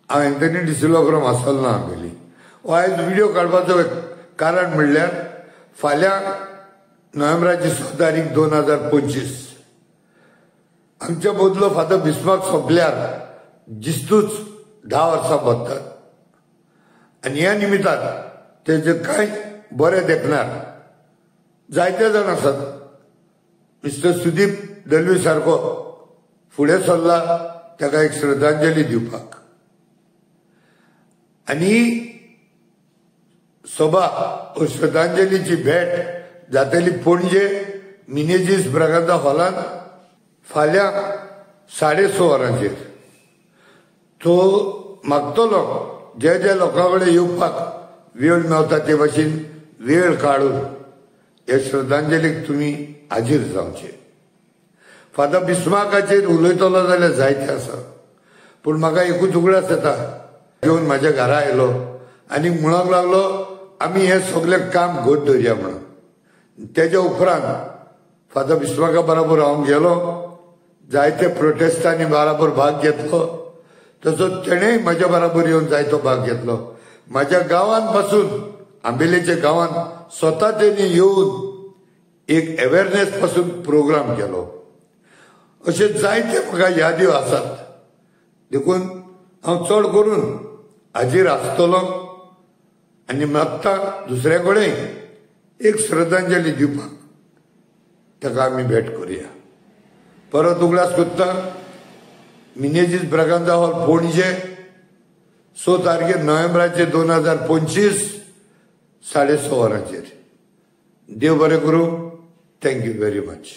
हांव एंथनी डिसिल्वा बरोबर आसलो ना आंबेली. हो आयज व्हिडिओ काडपाचो कारण म्हणल्यार फाल्यां नोव्हेंबराची 6 तारीख 2025 आमच्या बदलो फादर बिस्मार्क सोंपल्यार जिस्तूच 10 वर्सां भरतात आनी ह्या निमित्तान तेजे कांय बरे देखणार जायते जाण आसात. मिस्टर सुदीप दलवी सारको फुडें सरला ताका एक श्रद्धांजली दिवपाक आनी सभा श्रद्धांजलीची भेट जातली पणजे मिनेजीस ब्रागांझा हॉलांत फाल्यां 6:30 वरांचेर. तो मागतलो जे जे लोकां कडेन येवपाक वेळ मेवता ते भाशेन वेळ काडून हे श्रद्धांजलीक तुमी हाजीर जावचे. फादर बिस्मार्काचेर उलयतलो जाल्यार जायते आसा, पूण म्हाका एकूच उगडास येता, घेवन म्हाज्या घरा आयलो आनी म्हणूंक लागलो आमी हें सगळें काम घट धरया म्हणून. तेज्या उपरांत फादर बिस्मार्का बरोबर हांव गेलो, जायते प्रोटेस्टांनी बराबर भाग घेतलो, तसो तेणेय म्हाज्या बराबर येवन जायतो भाग घेतलो. म्हाज्या गांवांत पासून आंबेलेच्या गांवांत स्वता तेणी येवन एक अवेरनेस पासून प्रोग्राम केलो. अशे जायते म्हाका याद्यो आसात, देखून हांव चड करून हाजीर आसतलो आनी मागता दुसऱ्या कडेन एक श्रद्धांजली दिवपाक ताका आमी भेट करुया. परत उगडास कोत्ता मिनेजीस ब्रागांझा हॉल पणजे 6 तारखेर नोव्हेंबराचे 2025 6:30 वरांचेर. देव बरें करूं. Thank you very much.